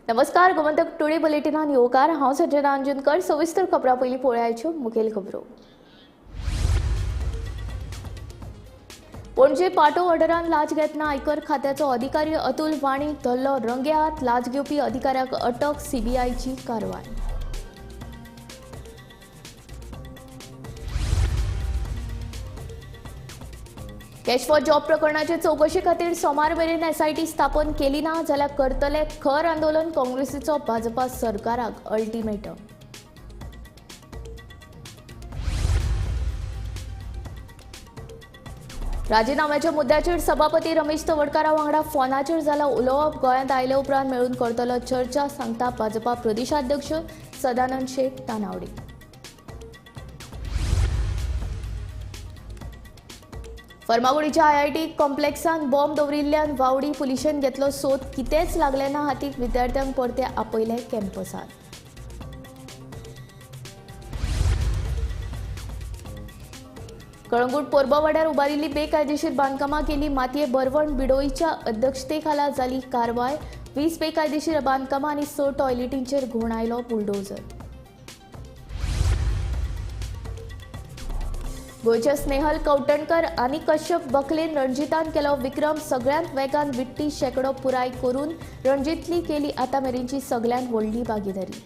नमस्कार, गोमंतक टुडे बुलेटिनान येवकार. हांव संजना अंजुनकर. सविस्तर खबरां पयलीं पळोवयाच्यो मुखेल खबरो. पणजे पाटो ऑर्डरान लाच घेतना आयकर खात्याचो अधिकारी अतुल वाणी धरलो रंगेहात. लाच घेवपी अधिकाऱ्याक अटक, सीबीआयची कारवाय. कॅश फॉर जॉब प्रकरणाचे चवकशे खातीर सोमार मेरेन एसआयटी स्थापन केली ना जाल्यार करतले खर आंदोलन. काँग्रेसीचो भाजपा सरकाराक अल्टिमेटम. राजिनाम्याच्या मुद्द्याचेर सभापती रमेश तवडकारा वांगडा फोनाचेर जाला उलोवप. गोंयांत आयले उपरांत मेळून करतलो चर्चा, सांगता भाजपा प्रदेशाध्यक्ष सदानंद शेट तानावडे. फर्मागुडीच्या आयआयटी कॉम्प्लेक्सान बॉम्ब दवरिल्ल्यान वावडी पुलिशेन घेतलो सोद. कितेंच लागलें ना हातीक, विद्यार्थ्यांक परते आपयले कॅम्पसात. कळंगूट पोरबा वाड्यार उबारिल्ली बेकायदेशीर बांदकामां केली मातये भरवण. बिडोईच्या अध्यक्षतेखाला जाली कारवाय. 20 बेकायदेशीर बांदकामां आनी 6 टॉयलेटींचेर घुंवडायलो बुलडोझर. गोंयच्या स्नेहल कवटणकर आनी कश्यप बखलेन रणजितान केलो विक्रम. सगळ्यांत वेगान विट्टी शेंकडो पुराय करून रणजितली केली आतां मेरेनची सगळ्यांत व्हडली भागीदारी.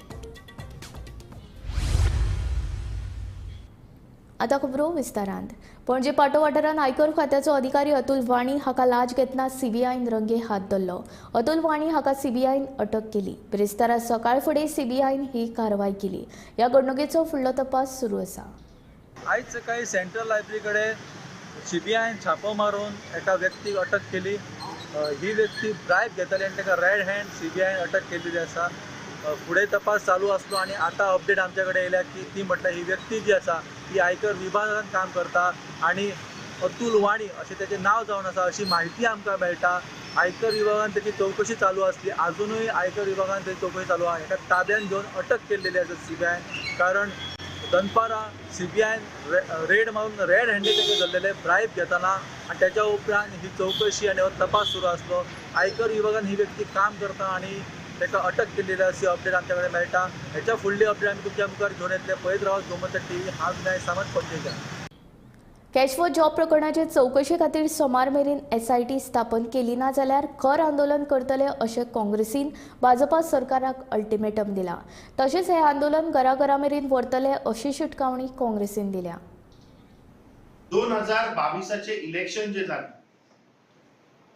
आतां खबरो विस्तारांत. पणजे पाटो वाठारांत आयकर खात्याचो अधिकारी अतुल वाणी हाका लाच घेतना सीबीआयन रंगे हात धरलो. अतुल वाणी हाका सीबीआयन अटक केली. बिरेस्तारा सकाळ फुडें सीबीआयन ही कारवाय केली. ह्या घडणुकेचो फुडलो तपास सुरू आसा. आयज सकाळी सेंट्रल लायब्ररी कडेन सीबीआयन छापो मारून एका व्यक्तीक अटक केली. ही व्यक्ती ब्रायब घेताली आनी ताका रेड हँड सीबीआयन अटक केल्ली आसा. फुडें तपास चालू आसलो आनी आतां अपडेट आमच्या कडेन येयल्या की ती म्हटल्यार ही व्यक्ती जी आसा ती आयकर विभागान काम करता आनी अतुल वाणी अशें तेचें नांव जावन आसा अशी म्हायती आमकां मेळटा. आयकर विभागान तेची चवकशी चालू आसली, आजुनूय आयकर विभागान तेची चवकशी चालू आसा. हेका ताब्यान घेवन अटक केल्लेली आसा सीबीआयन, कारण दनपारां सीबीआयन रेड मारून रेड हँडेड तेका धरलेले ब्रायब घेतना आनी तेच्या उपरांत ही चवकशी आनी हो तपास सुरू आसलो. आयकर विभागान ही व्यक्ती काम करता आनी ताका अटक केल्ली अशी अपडेट आमच्या कडेन मेळटा. हेच्या फुडली अपडेट आमी तुमच्या मुखार घेवन येतले. पळयत रावत गोमंतक टीव्ही. हांव विनायक सावंत, पणजेच्यान. कॅश फॉर जॉब प्रकरणाचे चवकशे खातीर सोमार मेरेन एसआयटी स्थापन केली ना जाल्यार खर आंदोलन करतले अशें काँग्रेसीन भाजपा सरकाराक अल्टिमेटम दिला. तशेंच हें आंदोलन घराघरा मेरेन व्हरतले अशी शिटकावणी काँग्रेसीन दिल्या. 2022 इलेक्शन जे जालें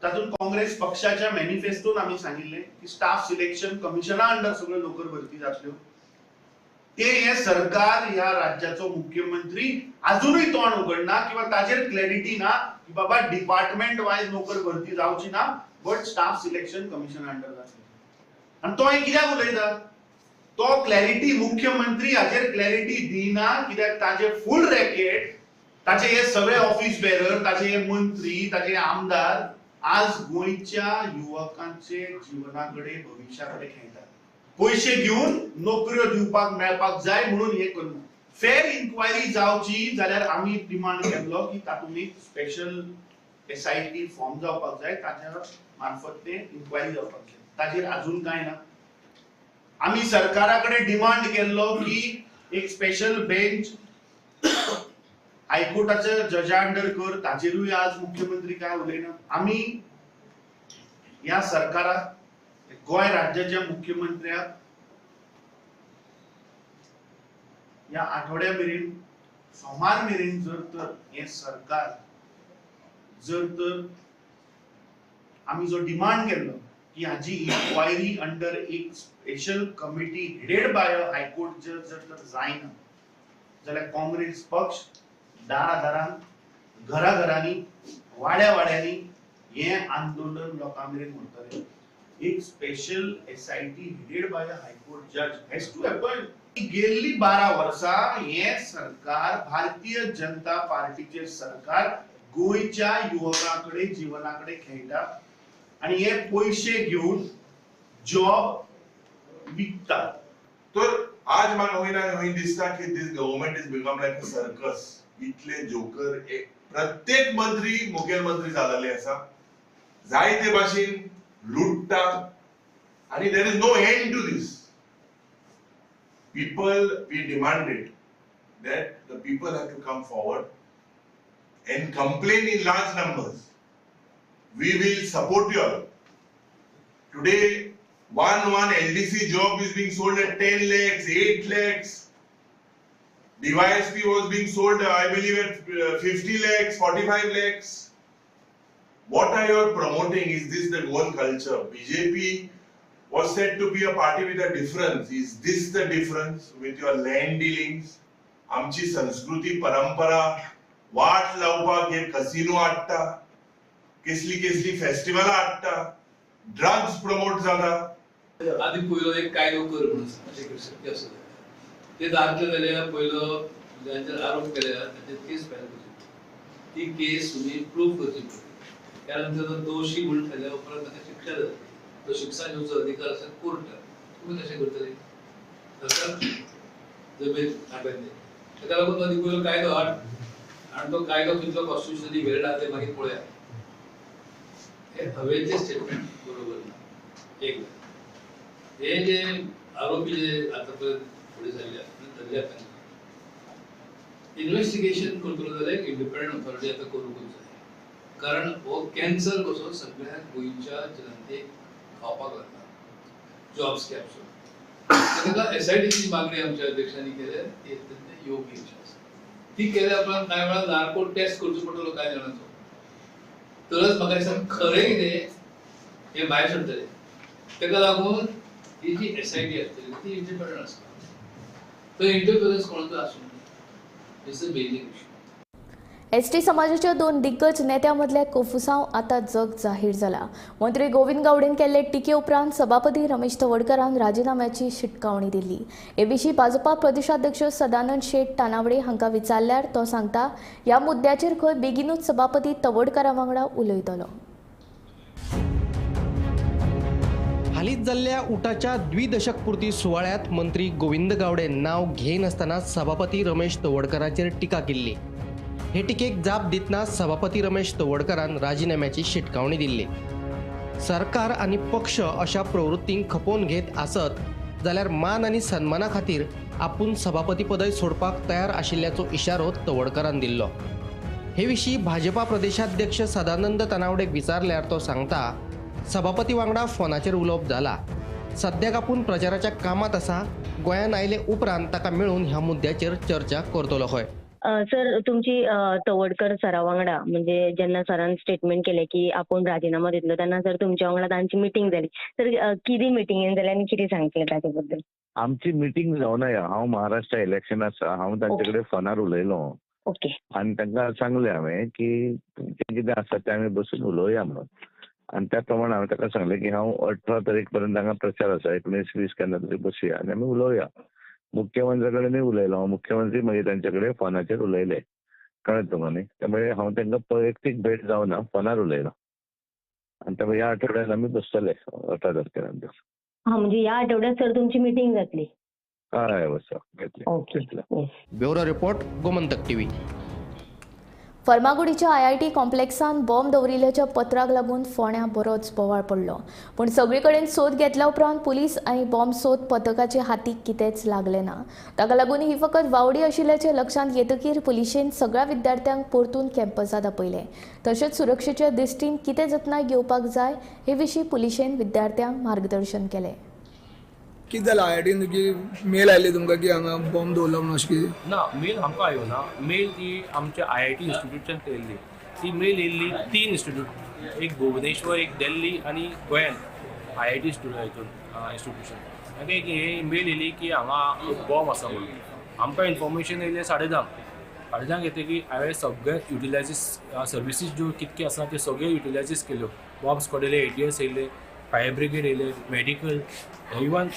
तातूंत काँग्रेस पक्षाच्या मॅनिफेस्टोन आमी सांगिल्लें की स्टाफ सिलेक्शन कमिशना अंडर सगळ्यो नोकर भरती जातल्यो. ते हे सरकार, ह्या राज्याचो मुख्यमंत्री अजूनय तोंड उगडना किंवा ताजेर क्लॅरिटी ना की बाबा डिपार्टमेंट वायज नोकर भरती जावची ना, but staff selection commission under जातली. आनी तो हें कित्याक उलयता? तो क्लॅरिटी मुख्यमंत्री हाजेर क्लॅरिटी दिना कित्याक ताजे फूल रॅकेट, ताजे हे सगळे ऑफिस बेरर, ताजे हे मंत्री, ताजे आमदार आज गोंयच्या युवकांचे जिवना कडेन, भविश्या कडेन खेळटात. पयशे घेवन नोकऱ्यो दिवपाक मेळपाक जाय म्हणून हे करना. फेर इन्क्वायरी जावची जाल्यार आमी डिमांड केल्लो की तातूंत एक स्पेशल एसआयटी फॉर्म जावपाक जाय, ताच्या मार्फत ते इन्क्वायरी जावपाक जाय. ताजेर अजून कांय ना. आमी सरकारा कडेन डिमांड केल्लो की एक स्पेशल बेंच हायकोर्टाच्या जजा अंडर कर, ताजेरूय आज मुख्यमंत्री काय उलयना. आमी ह्या सरकाराक, गोंय राज्याच्या मुख्यमंत्र्याक ह्या आठवड्या मेरेन, सोमार मेरेन जर तर हें सरकार जर तर आमी जो डिमांड केल्लो की हाजी इन्क्वायरी अंडर एक special committee headed by a high court जज जर तर जायना जाल्यार काँग्रेस पक्ष दारा दारान, घरा घरांनी, वाड्या वाड्यांनी हें आंदोलन लोकां मेरेन व्हरतले. एक special SIT headed by a high court जज हॅज टू हॅपन. गेल्ली 12 वर्सां हें सरकार, भारतीय जनता पार्टीचें सरकार गोंयच्या युवकां कडेन, जिवना कडेन खेळटा आनी हे पयशे घेवन जॉब विकता. तर आज म्हाका खंय ना खंय दिसता की this government is become like a circus. इतले जोकर, प्रत्येक मंत्री मुखेलमंत्री जाल्ले आसा, जायते भाशेन लुट्टा आनी there is no end to this. People, we demanded that the people have to come forward and complain in large numbers. We will support you all. Today, one LDC job is being sold at 10 lakhs, 8 lakhs. DYSP was being sold, I believe, at 50 lakhs, 45 lakhs. What are you promoting? Is this the Goan culture? BJP was said to be a party with a difference. Is this the difference with your land dealings? आमची संस्कृती परंपरा वाट लावपाक हे casino हाडटा, केसली केसली फेस्टिवलां हाडटा, drugs promote जाता. आदी पयलो एक कायदो कर म्हणून अशें शक्य आसा ते दाखले जाल्यार पयलो जांचेर आरोप केल्या तांचेर केस फायल करची, ती केस तुमी प्रूव करची पडली. त्या नंतर तो दोशी म्हणून ठरल्या उपरांत ताका शिक्षा जाता, तो शिक्षा घेवचो अधिकार आसा कोर्टाक. तुमी कशें करतले? सरकार जमीन ताब्यांत दी. ताका लागून आदी पयलो कायदो हाड आनी तो कायदो कितलो कॉन्स्टिट्युशनली व्हॅलिड आहा ते मागीर पळोवया. हे हवेचे स्टेटमेंट बरोबर ना. एक हे जे आरोपी जे आतापर्यंत फुडें जाल्ले धरले तांकां इन्व्हेस्टिगेशन करतलो जाल्यार इंडिपेंडंट ऑथॉरिटी आतां करूंकूच जाय, कारण हो कॅन्सर कसो सगळ्या गोंयच्या जनतेक खावपाक लागला. जॉब स्कॅम ताका एसआयटीची मागणी आमच्या अध्यक्षांनी केल्या, ती अत्यंत योग्य इच्छा आसा. ती केल्या उपरांत कांय वेळार नार्को टेस्ट करचो पडटलो कांय जाणांचो, तरच म्हाका दिसता खरें कितें हें भायर सरतलें. ताका लागून ही जी एसआयटी आसतली ती इंडिपेंडंट आसता, तो इंटरफिरन्स कोणाचो आसूंक जाय. It's a basic issue. ST समाजाच्या दोन दिग्गज नेत्यां मदले कोफुसांव आतां जग जाहीर जाला. मंत्री गोविंद गावडेन केल्ले टिके उपरांत सभापती रमेश तवडकरान राजिनाम्याची शिटकावणी दिली. हे विशीं भाजपा प्रदेशाध्यक्ष सदानंद शेट तानावडे हांकां विचारल्यार तो सांगता, ह्या मुद्द्याचेर खंय बेगीनूच सभापती तवडकरा वांगडा उलयतलो. हालींच जाल्ल्या उटाच्या द्विदशकपूर्ती सुवाळ्यांत मंत्री गोविंद गावडे नांव घेयनासतना सभापती रमेश तवडकराचेर टिका केल्ली. हे टिकेक जाप दितना सभापती रमेश तवडकरान राजिनाम्याची शिटकावणी दिल्ली. सरकार आनी पक्ष अशा प्रवृत्तींक खपोवन घेत आसत जाल्यार मान आनी सन्माना खातीर आपूण सभापती पदय सोडपाक तयार आशिल्ल्याचो इशारो तवडकरान दिल्लो. हे विशीं भाजपा प्रदेशाध्यक्ष सदानंद तानावडेक विचारल्यार तो सांगता, सभापती वांगडा फोनाचेर उलोवप जाला, सद्याक आपूण प्रचाराच्या कामांत आसा, गोंयांत आयले उपरांत ताका मेळून ह्या मुद्द्याचेर चर्चा करतलो खंय. सर, तुमची तवडकर सरा वांगडा म्हणजे जेन्ना सरान स्टेटमेंट केलें की आपूण राजिनामो दितलो तेन्ना सर तुमच्या वांगडा तांची मिटींग जाली, तर कितें मिटिंगेन जाली आनी कितें सांगतलें ताचे बद्दल? आमची मिटींग जावना, हांव महाराष्ट्र इलेक्शन आसा, हांव तांचे कडेन फोनार उलयलो. ओके. आनी तांकां सांगलें हांवें की तुमचें कितें आसा तें आमी बसून उलोवया म्हणून. आनी त्या प्रमाणे हांवें ताका सांगलें की हांव 18 तारीख पर्यंत हांगा प्रचार आसा, 19-20 केन्ना तरी बसया आनी आमी उलोवया. मुख्यमंत्र्या कडेनूय उलयलो, मुख्यमंत्री मागीर तांचे कडेन फोनाचेर उलयले, कळ्ळें तुमकां न्ही. त्यामुळे हांव तांकां वैयक्तीक भेट जावना, फोनार उलयलो. आनी त्यामुळे ह्या आठवड्यान आमी बसतले 18 तारखे नंतर. हां, म्हणजे ह्या आठवड्यात सर तुमची मिटींग जातली? हय, बस. Okay. Bureau report, Gomantak TV. फर्मागुडीच्या IIT कॉम्प्लेक्सान बॉम्ब दवरिल्ल्याच्या पत्राक लागून फोंड्यां बरोच बोवाळ पडलो, पूण सगळे कडेन सोद घेतल्या उपरांत पुलीस आनी बॉम्ब सोद पथकाचे हातीक कितेंच लागलें ना. ताका लागून ही फकत वावडी आशिल्ल्याचें लक्षांत येतकीर पुलिशेन सगळ्या विद्यार्थ्यांक परतून कॅम्पसांत आपयले. तशेंच सुरक्षेच्या दृश्टीन कितें जतनाय घेवपाक जाय हे विशीं पुलिशेन विद्यार्थ्यांक मार्गदर्शन केलें. कितें जालां आयआयटीन तुजी मेल आयली तुमकां की हांगा बॉम्ब दवरला म्हणून अशें कितें? ना, मेल आमकां आयो ना. मेल ती आमच्या आयआयटी इन्स्टिट्यूटच्यान येयल्ली. ती मेल येयल्ली 3 इन्स्टिट्यूट, एक भुवनेश्वर, एक दिल्ली आनी गोंयान आयआयटी हितून इन्स्टिट्यूशन. तांकां एक हे मेल येयली की हांगा एक बॉम्ब आसा म्हणून. आमकां इन्फॉर्मेशन येयलें 10:30 10:30 येतकीर हांवें सगळे युटिलायजीस सर्विसीस ज्यो कितके आसा त्यो सगळे युटिलायजीस केल्यो. बॉम्ब स्क्वॉड येयले, एटीएस येयले, फायर ब्रिगेड येयले, medical, even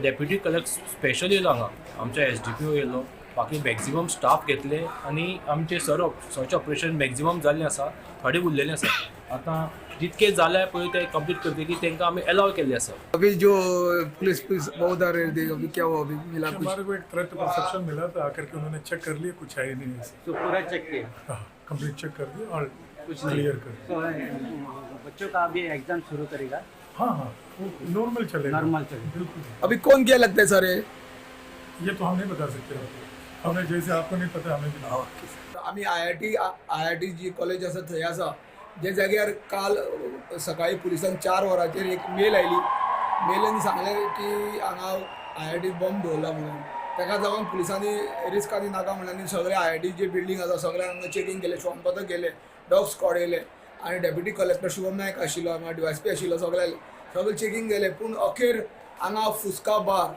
deputy collector special येयलो हांगा, आमच्या एसडीपीओ येयलो, बाकी मॅक्झिमम स्टाफ घेतले आनी आमचे सर्च ऑपरेशन मॅक्झिमम जाल्लें आसा, थोडे उरलेलें आसा. आतां जितके जाल्या पळय ते कंप्लीट करतकीर तांकां आमी एलाव केल्ले आसा. अभी जो पुलिस पुलिस बहुत आ रहे थे, अभी क्या हुआ, अभी मिला कुछ? हमारे को एक थ्रेट परसेप्शन मिला था, आकर के उन्होंने चेक कर लिया, कुछ है ही नहीं ऐसे। तो पूरा चेक किया? हाँ, कंप्लीट चेक कर दिया और कुछ क्लियर कर दिया। तो बच्चों का अभी एग्जाम शुरू करेगा? हाँ हाँ, वो नॉर्मल चलेगा। नॉर्मल चलेगा बिल्कुल। अभी कौन क्या लगता है सर ये तो हम नहीं बता सकते आपको, हमें जैसे आपको नहीं पता हमें भी नहीं। आमी I I T G college आसा थंय आसा, जे जाग्यार काल सकाळी पुलिसांक 4 वरांचेर एक मेल आयली। मेलीन सांगलें की हांगा IIT bomb दवरला म्हणून। ताका लागून पुलिसांनी रिस्क आनी नाका म्हणल्यार सगळे IIT जे बिल्डींग आसा सगळे हांगा चेकींग केलें, श्वानपथक गेले, डॉग स्क्वॉड येयले आनी डेप्युटी कलेक्टर शुभम नायक आशिल्लो, हांगा DYSP आशिल्लो, सगळे सगळे चेकींग केलें। पूण अखेर हांगा फुस्का बार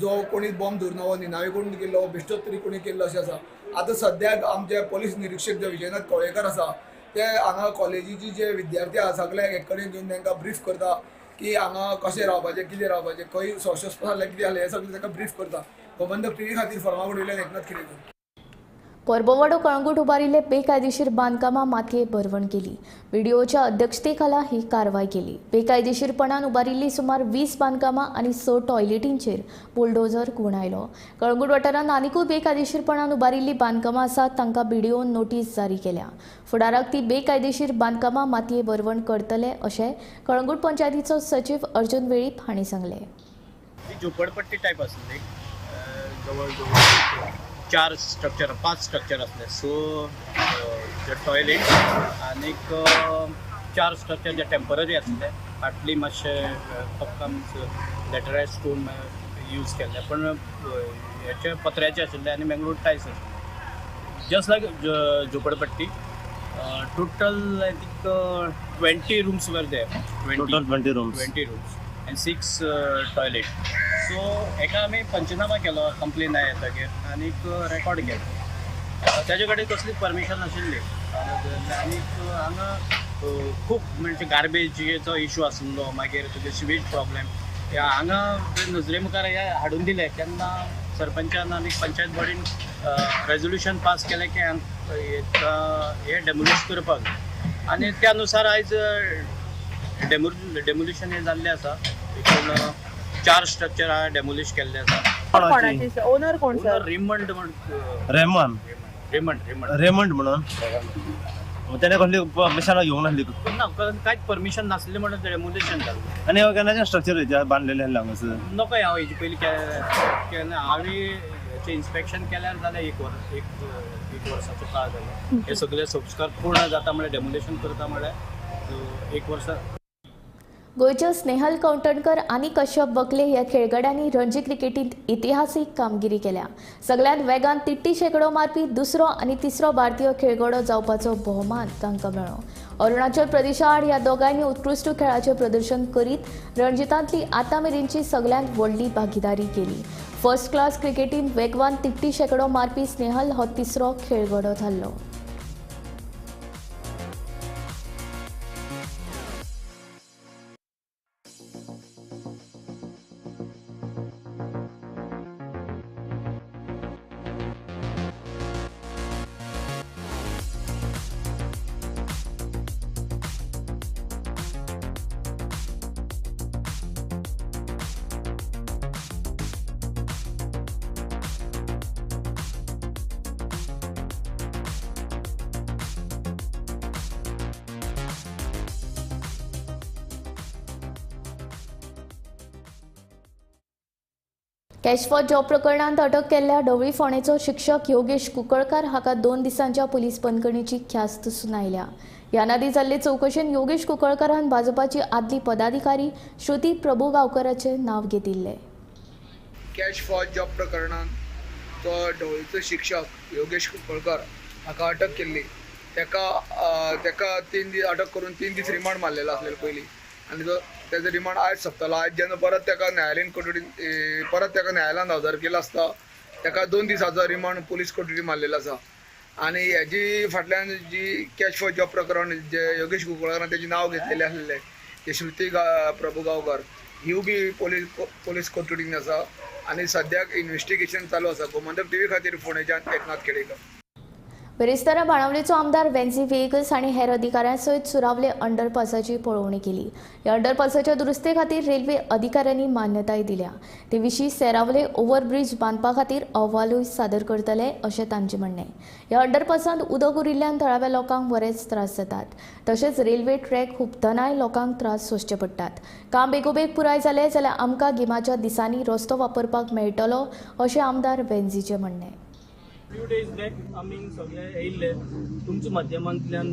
जो कोणी बॉम्ब दवरना हो निनावी कोण केल्लो, बेश्टोच तरी कोणी केल्लो अशें आसा। आतां सद्याक आमचे पोलीस निरिक्षक जे विजयनाथ कवळेकर आसा ते हांगा कॉलेजीची जे विद्यार्थी आसा सगळ्यांक एक कडेन घेवन तांकां ब्रीफ करता की हांगा कशें रावपाचें, कितें रावपाचें, खंय संशयास्पद जालें कितें जालें हें सगळें तांकां ब्रीफ करता। गोमंतक टीव्ही खातीर फर्मागुडयेंतल्यान एकनाथ खेडेकर। परबोवाडो कळंगूट उबारिल्ले बेकायदेशीर बांदकामां मातये भरवण केली। बीडीओच्या अध्यक्षतेखाला ही कारवाय केली। बेकायदेशीरपणान उबारिल्ली सुमार 20 बांदकामां आनी 6 टॉयलेटींचेर बुलडोजर घुंवडायलो। कळंगूट वाठारांत आनिकूय बेकायदेशीरपणान उबारिल्ली बांदकामां आसात, तांकां बीडीओन नोटीस जारी केल्या। फुडाराक ती बेकायदेशीर बांदकामां मातये भरवण करतले अशें कळंगूट पंचायतीचो सचीव अर्जुन वेळीप हांणी सांगलें। झोपडपट्टी टायप आसली, जवळ जवळ 4 स्ट्रक्चर 5 स्ट्रक्चर आसले, 6 टॉयलेट आनीक 4 स्ट्रक्चर जे टेम्पररी आसले। फाटली मातशे पक्का लॅटरायज स्टोन यूज केल्ले, पण हेचे पत्र्याचे आशिल्ले आनी मेंगलोर टायल्स आशिल्ले। जस्ट लायक झोपडपट्टी। Total I think 20 rooms were there. Total 20 rooms. 20 rooms and 6 toilet. So एका आमी पंचनामा केलो, कंप्लेन येतकीर आनीक रेकॉर्ड केलो। ताजे कडेन कसलीच परमिशन नाशिल्ली आनीक हांगा खूब म्हणजे गार्बेजीचो इशू आशिल्लो, मागीर तुगे सिवेज प्रॉब्लेम हांगा नजरे मुखार हे हाडून दिले तेन्ना सरपंचान आनी पंचायत बॉडीन रेजोल्युशन पास केलें की हे डेमोलिश करपाक, आनी त्या नुसार आयज डेमोलिशन हें जाल्लें आसा। एकूण 4 स्ट्रक्चर डेमोलिश केल्ले आसा। ओनर कोण sir? Raymond Raymond Raymond Raymond Raymond म्हणून त्याने कसली परमिशन घेवंक नासली ना, कांयच परमिशन नासलें म्हणून डेमोलिशन जालें। आनी केन्नाच्यान स्ट्रक्चर बांदलेलें हांगासर नको हांव हेजे पयलीं केन्ना हांवें हेचें इन्स्पेक्शन केल्यार जालें एक वर्साचो काळ जालो। हे सगळे संस्कार पूर्ण जाता म्हळ्यार डेमोलिशन करता म्हळ्यार 1 वर्सा। गोंयच्या स्नेहल कवठणकर आनी कश्यप बकले ह्या खेळगड्यांनी रणजी क्रिकेटींत इतिहासीक कामगिरी केल्या। सगळ्यांत वेगान 33 शेंकडो मारपी दुसरो आनी तिसरो भारतीय खेळगडो जावपाचो भोवमान तांकां मेळ्ळो। अरुणाचल प्रदेशा आड ह्या दोगांयनी उत्कृश्ट खेळाचें प्रदर्शन करीत रणजीतांतली आतां मेरेनची सगळ्यांत व्हडली भागीदारी केली। फर्स्ट क्लास क्रिकेटींत वेगवान 33 शेंकडो मारपी स्नेहल हो तिसरो खेळगडो थारलो। कॅश फॉर जॉब प्रकरणांत अटक केल्ल्या ढवळी फोंडेचो शिक्षक योगेश कुंकळकार हाका 2 दिसांच्या पुलीस बंदखणीची ख्यास्त सुनायल्या। ह्या आदीं जाल्ले चवकशेन योगेश कुंकळकारान भाजपाची आदली पदाधिकारी श्रुती प्रभू गांवकराचें नांव घेतिल्लें। कॅश फॉर जॉब प्रकरणांत तो ढवळीचो शिक्षक योगेश कुंकळकार हाका अटक केल्ली। ताका 3 दीस अटक करून 3 दीस रिमांड मारलेलो आसलेलो पयलीं आनी तो तेजो रिमांड आयज सोंपतलो। आयज जेन्ना परत ताका न्यायालयीन कोठडीन परत ताका न्यायालयान हजर केलो आसता ताका 2 दिसाचो रिमांड पुलीस कोठडी मारलेलो आसा। आनी हेजी फाटल्यान जी कॅश फॉर जॉब प्रकरण जे योगेश कुंकळकारान तेजें नांव घेतलेलें आसलेलें ते श्रुती प्रभू गांवकर हीव बी पुलीस कोठडीन आसा आनी सद्याक इन्वेस्टिगेशन चालू आसा। गोमंतक टीव्ही खातीर फोंडेच्यान एकनाथ खेडेकर। बिरेस्तारा बाणावलेचो आमदार वेन्झी व्हिएगस आनी हेर अधिकाऱ्यां सयत सुरावले अंडरपासाची पळोवणी केली. ह्या अंडरपासाच्या दुरुस्ते खातीर रेल्वे अधिकाऱ्यांनी मान्यताय दिल्या. ते विशीं सेरावले ओव्हरब्रीज बांदपा खातीर अहवालूय सादर करतले अशें तांचें म्हणणें. ह्या अंडरपासांत उदक उरिल्ल्यान थळाव्या लोकांक बरेच त्रास जातात. तशेंच रेल्वे ट्रॅक हुपतनाय लोकांक त्रास सोंसचे पडटात. काम बेगोबेग पुराय जालें जाल्यार आमकां गिमाच्या दिसांनी रस्तो वापरपाक मेळटलो अशें आमदार वेन्झीचें म्हणणें. फ्यू डेज बॅक आमी सगळे येयल्ले तुमच्या माध्यमांतल्यान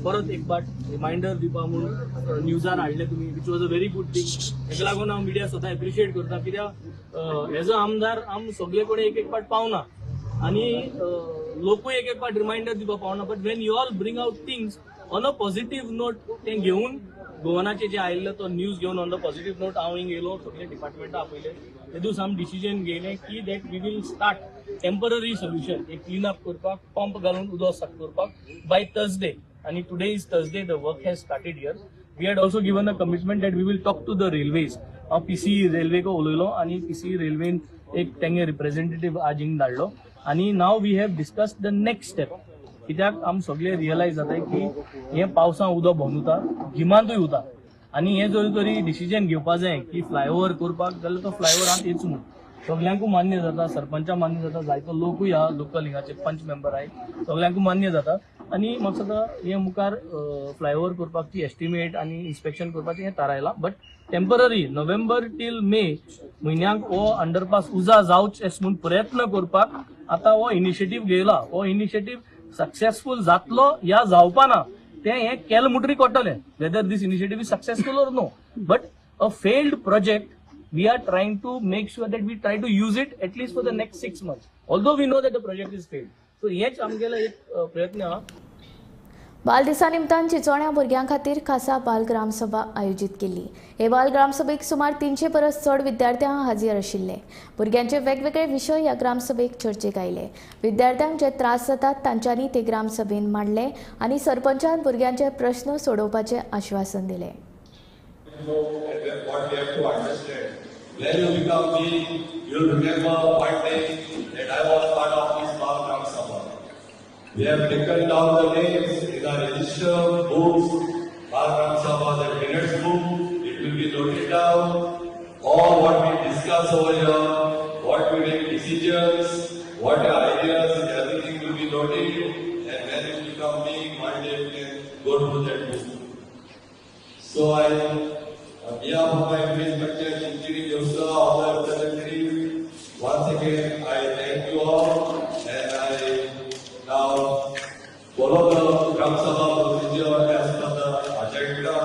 परत एक पाट रिमायंडर दिवपा म्हूण न्यूजार हाडले तुमी, which was a very good thing. हेका लागून हांव मिडिया स्वता एप्रिशिएट करता, कित्याक एज अ आमदार आम सगळे कडेन एक एक पाट पावना आनी लोकूय एक एक पाट रिमायंडर दिवपा पावना. But when you all bring out things on a positive note, तें घेवन गोवनाचे जे आयिल्ले तो न्यूज घेवन ऑन the positive note हांव हिंग येयलो, सगळे डिपार्टमेंटां आपयले. ते दीस आमी डिसिजन घेयलें की that we will start temporary solution, एक क्लीन अप करपाक, पंप घालून उदक साफ करपाक बाय थर्सडे. आनी today is Thursday, the work has started here. We had also given a commitment that we will talk to the railways. हांव PC रेल्वेक उलयलो आनी पीसी रेल्वेन एक तेंगे रिप्रेझेंटेटिव्ह आज हिंग धाडलो आनी now we have discuss the next step. कित्याक आम सगळे रियलायज जाता की हें पावसान उदक भोंवन उरता, गिमांतूय उरता आनी हें जर तरी डिसिजन घेवपा जाय की फ्लायओवर करपाक जाल्यार तो फ्लायओवर आतां येच म्हूण सगळ्यांकूय मान्य जाता, सरपंचा मान्य जाता, जायतो लोकूय आहा लोकल हिंगाचे पंच मेंबर आहाय, सगळ्यांकूय मान्य जाता. आनी म्हाका दिसता हें मुखार फ्लायओवर करपाची एस्टिमेट आनी इन्स्पेक्शन करपाचें हें थारायलां. बट टेम्पररी नोव्हेंबर टील मे म्हयन्याक हो अंडरपास उजा जावचें म्हूण प्रयत्न करपाक आतां हो इनिशिएटीव घेयला. हो इनिशिएटीव सक्सेसफूल जातलो या जावपा ना तें हें केलें म्हणटरी कळटलें, whether this initiative is successful or no. But a failed project we are trying to make sure that we try to use it at least for the next 6 months, although we know that the project is failed. So हेच आमगेलो एक प्रयत्न आहा. बाल दिसा निमतान चिंचोण्या भुरग्यां खातीर खासा बाल ग्रामसभा आयोजीत केल्ली. हे बाल ग्रामसभेक सुमार 300 परस चड विद्यार्थ्यांक हाजीर आशिल्ले. भुरग्यांचे वेगवेगळे विशय ह्या ग्रामसभेक चर्चेक आयले. विद्यार्थ्यांक जे त्रास जातात तांच्यांनी ते ग्रामसभेन मांडले आनी सरपंचान भुरग्यांचे प्रश्न सोडोवपाचें आश्वासन दिलें. When you become big, you'll remember one day that I was part of this Bal Gram Sabha. We have taken down the names in our register books, Bal Gram Sabha, the minutes book, it will be noted down. All what we discuss over here, what we make decisions, what ideas, everything will be noted. And when you become big, one day you can go to that book. So I, on behalf of my village panchayat, Chinchini Devsa, all the representatives, once again I thank you all, and I now follow the Gram Sabha procedure as per the agenda.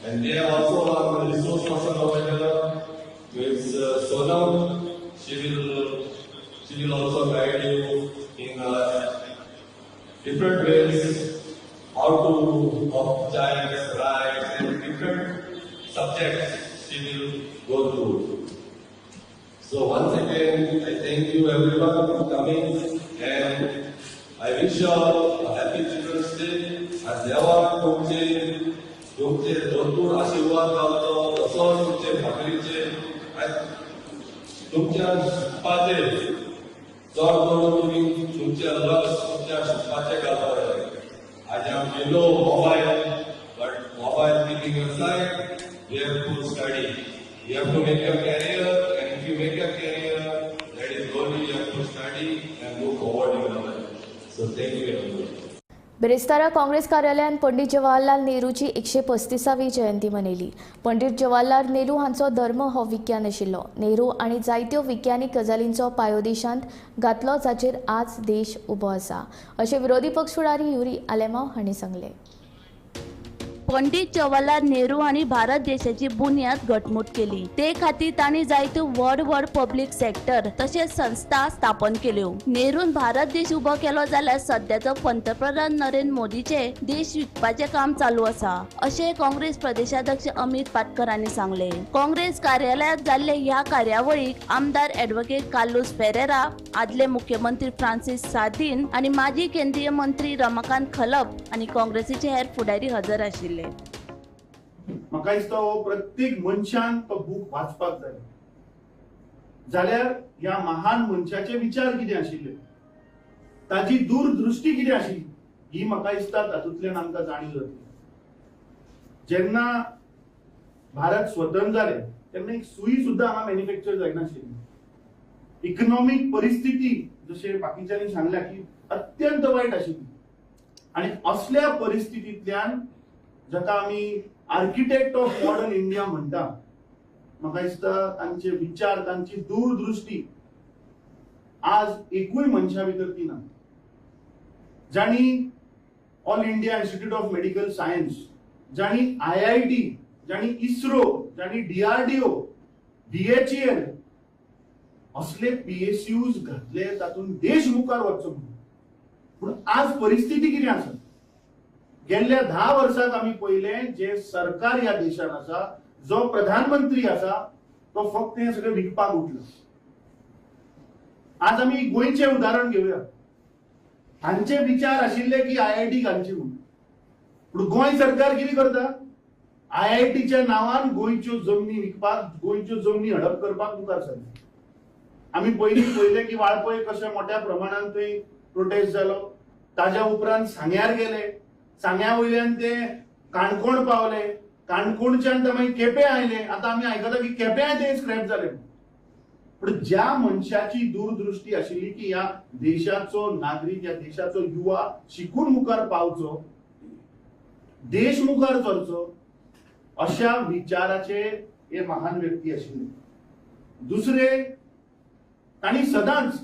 And we have also one resource person over here, who is Sonam. She will also guide you in different ways how to of child's rights and different subjects she will go through. So once again, I thank you everyone for coming, and I wish you all a happy Children's Day. And देवान तुमचे तुमचे भरपूर आशीर्वाद गावचो, तसोच तुमचे फामिलीचे आनी तुमच्या शिकपाचेर चड करून तुमी तुमचे लक्ष तुमच्या शिकपाचेर घालपाक जाय. आज आमचे लो mobile, but mobile keeping aside, you have to study. You have to make your career, and if you make your career, that is only you have to study and move forward in your life. So thank you everyone. बिरेस्तारा काँग्रेस कार्यालयान पंडित जवाहरलाल नेहरूची 135वी जयंती मनयली. पंडित जवाहरलाल नेहरू हांचो धर्म हो विज्ञान आशिल्लो. नेहरू आनी जायत्यो विज्ञानीक गजालींचो पायो देशांत घातलो जाचेर आज देश उबो आसा, अशें विरोधी पक्ष फुडारी युरी आलेमाव हांणी सांगलें. पंडित जवाहरलाल नेहरू हांणी भारत देशाची बुन्याद घटमूट केली. ते खातीर तांणी जायत्यो व्हड व्हड पब्लीक सेक्टर तशेंच संस्था स्थापन केल्यो. नेरून भारत देश उबो केलो जाल्यार सद्याचो पंतप्रधान नरेंद्र मोदीचे देश विकपाचें काम चालू आसा, अशें काँग्रेस प्रदेशाध्यक्ष अमित पाटकर हांणी सांगलें. काँग्रेस कार्यालयांत जाल्ले ह्या कार्यावळीक आमदार ॲडव्होकेट कार्लुस फेरेरा, आदले मुख्यमंत्री फ्रांसीस सार्दीन आनी माजी केंद्रीय मंत्री रमाकांत खलप आनी काँग्रेसीचे हेर फुडारी हजर आशिल्ले. म्हाका दिसता हो प्रत्येक मनशान तो बूक वाचपाक जाय. जाल्यार ह्या महान मनशाचे विचार कितें आशिल्ले, ताजी दूरदृष्टी कितें आशिल्ली ही म्हाका दिसता तातूंतल्यान आमकां जाणीव जातली. जेन्ना भारत स्वतंत्र जाले तेन्ना एक सुई सुद्दां हांगा मॅन्युफॅक्चर जायनाशिल्ली. इकॉनॉमीक परिस्थिती जशें बाकीच्यांनी सांगल्या की अत्यंत वायट आशिल्ली आनी असल्या परिस्थितींतल्यान जाका आमी आर्किटेक्ट ऑफ मॉडर्न इंडिया म्हणटा, म्हाका दिसता तांचे विचार, तांची दूरदृष्टी आज एकूय मनशा भितर ती ना. जांणी All India Institute of Medical Science, जांणी IIT, जांणी इस्रो, जांणी DRDO, BHEL असले PSUs घातले तातूंत देश मुखार वचचो म्हणून. पूण आज परिस्थिती कितें आसा, गेल्ल्या 10 वर्सांत आमी पळयलें जे सरकार ह्या देशान आसा, जो प्रधानमंत्री आसा तो फक्त हें सगळें विकपाक उठलो. आज आमी गोंयचें उदाहरण घेवया. हांचे विचार आशिल्ले की IIT घालची म्हणून, पूण गोंय सरकार कितें करता, IITच्या नांवान गोंयच्यो जमनी विकपाक, गोंयच्यो जमनी हडप करपाक मुखार सरले. आमी पयलीं पळयलें की वाळपय कशें मोठ्या प्रमाणान थंय प्रोटेस्ट जालो, ताज्या उपरांत सांग्यार गेले, सांग्या वयल्यान ते काणकोण पावले, काणकोणच्यान ते मागीर केपें आयले. आतां आमी आयकता की केप्यां ते स्क्रॅप जाले. पूण ज्या मनशाची दूरदृष्टी आशिल्ली की ह्या देशाचो नागरीक, ह्या देशाचो युवा शिकून मुखार पावचो, देश मुखार चलचो, अशा विचाराचे हे महान व्यक्ती आशिल्ले. दुसरे, तांणी सदांच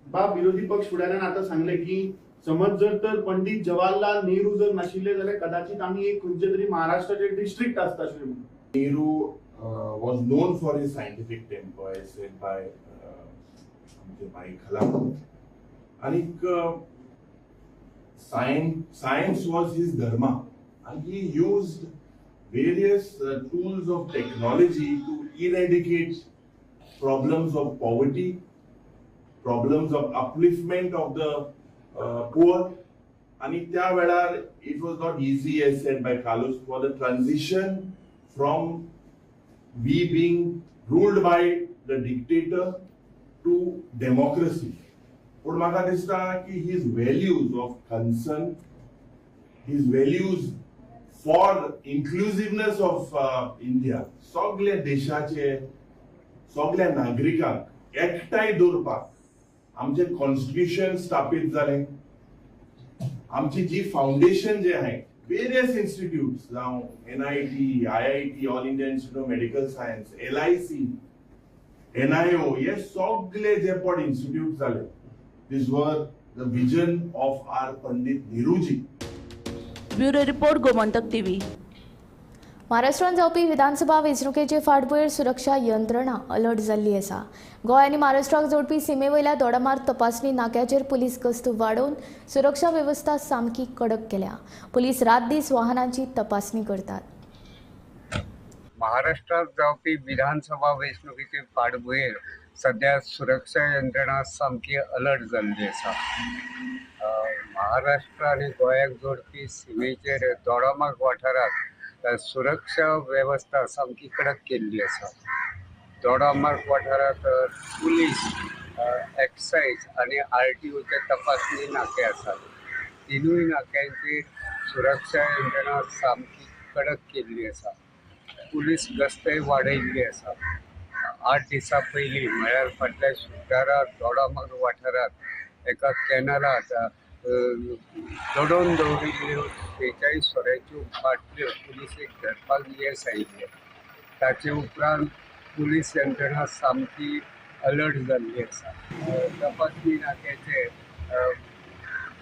बाब विरोधी पक्ष फुडाऱ्यान आतां सांगलें की समज जर तर पंडित जवाहरलाल नेहरू जर नाशिल्ले जाल्यार कदाचित आमी एक खंयचे तरी महाराष्ट्राचे डिस्ट्रिक्ट आसता आशिल्लें म्हणून. Nehru was known for his scientific temper, as said by आमचे भाई खला. आनीक science was his dharma and he used various tools of technology to eradicate problems of poverty, problems of upliftment of the poor. आणि त्या वेळार it was not easy, as said by Carlos, for the transition from we being ruled by the dictator to democracy. पूण म्हाका दिसता की his values of concern, his values for inclusiveness of India, सगल्या देशाचे सगल्या नागरिकांक एकठांय दवरपाक आमचें कॉन्स्टिट्यूशन स्थापीत जालें. आमची जी फावंडेशन जे आहे वेरियस इन्स्टिट्यूट्स, जावं NIT, IIT, All India Institute of Medical Science, LIC, NIO, हे सगळे जे पण इन्स्टिट्यूट जाले, this were the vision of our Pandit Nehruji. Bureau report, Gomantak TV. महाराष्ट्रांत जावपी विधानसभा वेंचणुकेचे फाटभुंयेर सुरक्षा यंत्रणा अलर्ट जाल्ली आसा. गोंय आनी महाराष्ट्राक जोडपी सीमेवयल्या दोडामार्ग तपासणी नाक्याचेर पुलीस गस्त वाडोवन सुरक्षा वेवस्था सामकी कडक केल्या. पुलीस रात दीस वाहनांची तपासणी करतात. महाराष्ट्रात जावपी विधानसभा वेंचणुकेचे फाटभुंयेर सध्या सुरक्षा यंत्रणा सामकी अलर्ट जाल्ली आसा. महाराष्ट्र आनी गोंयाक जोडपी सिमेचेर दोडामार्ग वाठारांत सुरक्षा वेवस्था सामकी कडक केल्ली आसा. दोडामार्ग वाठारांत पुलीस, एक्सायज आनी RTOचे तपासणी नाके आसात. तिनूय नाक्यांचेर सुरक्षा यंत्रणा सामकी कडक केल्ली आसा. पुलीस गस्तय वाडयल्ली आसा. 8 दिसां पयलीं म्हळ्यार फाटल्या शुक्रारा दोडामार्ग वाठारांत एका कॅनलांत दडोवन दवरिल्ल्यो 43 सोऱ्याच्यो बाटल्यो पुलिसेक धरपाक येस आयिल्लें. ताचे उपरांत पुलीस यंत्रणा सामकी अलर्ट जाल्ली आसा. तपासणी नाक्याचे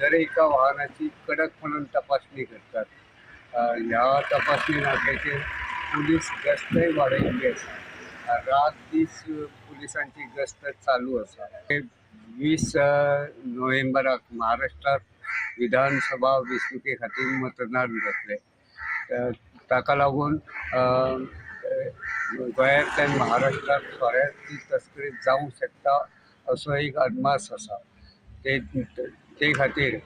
दर एका वाहनाची कडकपणान तपासणी करतात. ह्या तपासणी नाक्याचेर पुलीस गस्तय वाडयल्ली आसा. रात दीस पुलिसांची गस्त चालू आसा. 20 नोव्हेंबराक महाराष्ट्रात विधानसभा वेंचणुके खातीर मतदान जातलें. ताका लागून गोंयांतल्यान महाराष्ट्रात सोऱ्याची तस्करी जावंक शकता असो एक अदमास आसा. ते खातीर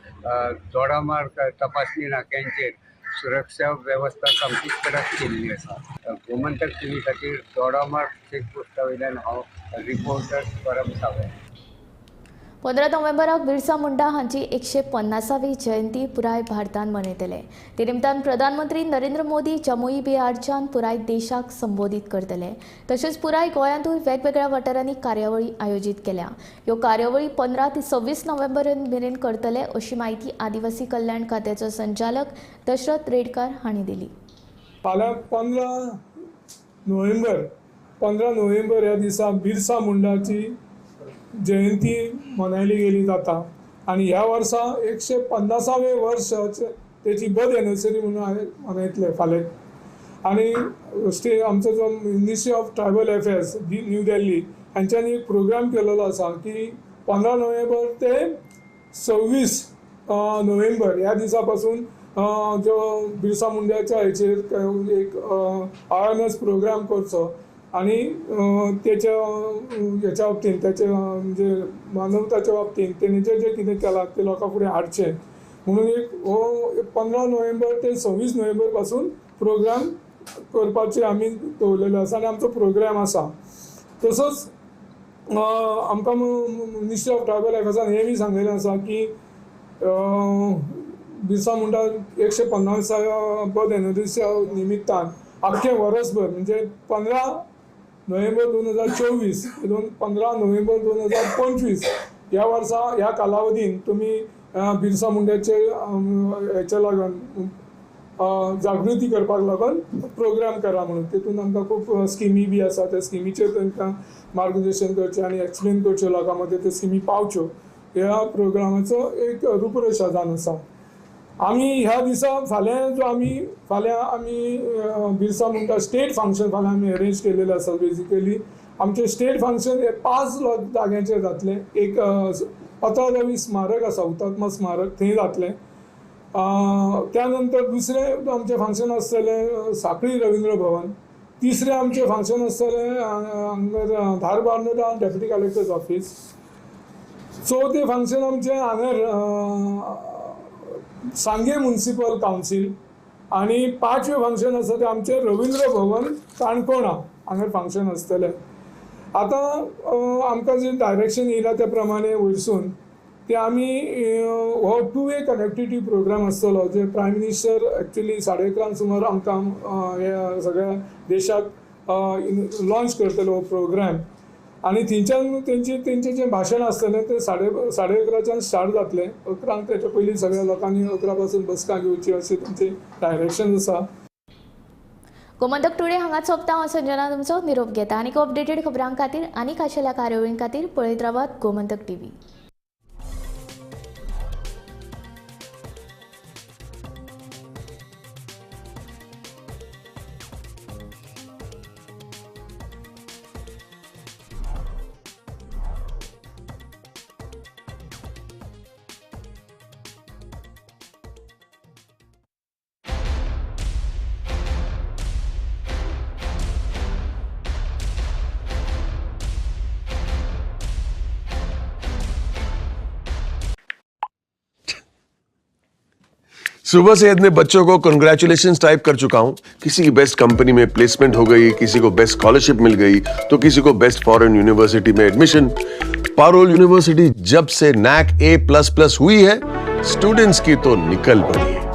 दोडामार्ग तपासणी नाक्यांचेर सुरक्षा वेवस्था सामकी कडक केल्ली आसा. गोमंतक टीव्ही खातीर दोडामार्ग चेकपोस्टा वयल्यान हांव रिपोर्टर परम सावंत. 15 नोव्हेंबराक बिरसा मुंडा हांची 150वी जयंती पुराय भारतान मनयतले. ते निमतान प्रधानमंत्री नरेंद्र मोदी जमुई बिहारच्यान पुराय देशाक संबोधीत करतले. तशेंच पुराय गोंयांतूय वेगवेगळ्या वाठारांनी कार्यावळी आयोजीत केल्या. ह्यो कार्यावळी 15 ते 26 नोव्हेंबर मेरेन करतले अशी म्हायती आदिवासी कल्याण खात्याचो संचालक दशरथ रेडकार हांणी दिली. फाल्यां 15 नोव्हेंबर ह्या दिसा बिरसा मुंडाची जयंती मनयली गेली जाता आनी ह्या वर्सा 150वें वर्स तेची बर्थ एनिवर्सरी म्हणून मनयतले फाल्यां. आनी आमचो जो ministry of tribal affairs New Delhi हांच्यांनी एक प्रोग्राम केलेलो आसा की 15 नोव्हेंबर ते 26 नोव्हेंबर ह्या दिसा पासून जो बिरसा मुंड्याच्या हेचेर एक अवेरनेस प्रोग्राम करचो आनी तेच्या हेच्या बाबतीन तेचे म्हणजे मानवताच्या बाबतीन तेणी जे जे कितें केलां तें लोकां फुडें हाडचें म्हणून एक हो 15 नोव्हेंबर ते 26 नोव्हेंबर पासून प्रोग्राम करपाचे आमी दवरलेले आसा आनी आमचो प्रोग्राम आसा. तसोच आमकां मिनिस्ट्री ऑफ ट्रायबल अफेर्सान हें बी सांगलेलें आसा की बिरसा मुंडा 150व्या बर्थ एनिवर्सरीच्या निमित्तान आख्खें वर्सभर म्हणजे 15 नोव्हेंबर 2024 दोन 15 नोव्हेंबर 2025 ह्या वर्सा ह्या कालावधीन तुमी बिरसा मुंड्याचे हेच्या लागून जागृती करपाक लागून प्रोग्राम करा म्हणून. तितून आमकां खूब स्किमी बी आसा, त्या स्किमीचेर तांकां मार्गदर्शन करचें आनी एक्सप्लेन करच्यो लोकां मदीं त्यो स्किमी पावच्यो ह्या प्रोग्रामाचो एक रुपरेशा जावन आसा. आमी ह्या दिसा फाल्यां जो आमी फाल्यां आमी बिरसा मुंडा स्टेट फंक्शन फाल्यां आमी अरेंज केलेलें आसा. बेजिकली आमचें स्टेट फंक्शन हे 5 जाग्यांचेर जातलें. एक पत्रादेवी स्मारक आसा, हुतात्मा स्मारक, थंय जातलें. त्या नंतर दुसरें आमचें फंक्शन आसतलें साखळी रविंद्र भवन. तिसरें आमचें फंक्शन आसतलें हांगा धारबांदोडा डेप्युटी कलेक्टर्स ऑफिस. चवथें फंक्शन आमचें हांगा सांगे म्युनिसिपल कावन्सील. आनी 5वें फंक्शन आसा तें आमचें रविंद्र भवन काणकोणा हांगा फंक्शन आसतलें. आतां आमकां जें डायरेक्शन येयलां त्या प्रमाणे वयरसून ते आमी हो 2-वे कनेक्टिविटी प्रोग्राम आसतलो जे प्रायम मिनिस्टर एक्चुली 11:30 सुमार आमकां हे सगळ्या देशाक लॉन्च करतलो हो प्रोग्राम. आनी थंयच्यान तेंचें जें भाशण आसतलें तें 11:30च्यान स्टार्ट जातलें. 11 तेच्या पयलीं सगळ्या लोकांनी 11 पासून बसका घेवची अशें तेंचें डायरेक्शन आसा. गोमंतक टुडे हांगाच सोंपता. हांव संजना तुमचो निरोप घेता. आनीक अपडेटेड खबरां खातीर आनी खाशेल्या कार्यावळीं खातीर पळयत रावात गोमंतक टीव्ही. सुबह से इतने बच्चों को कंग्रेचुलेशंस टाइप कर चुका हूं। किसी की बेस्ट कंपनी में प्लेसमेंट हो गई, किसी को बेस्ट स्कॉलरशिप मिल गई, तो किसी को बेस्ट फॉरेन यूनिवर्सिटी में एडमिशन। पारोल यूनिवर्सिटी जब से नैक A++ हुई है, स्टूडेंट्स की तो निकल पड़ी है।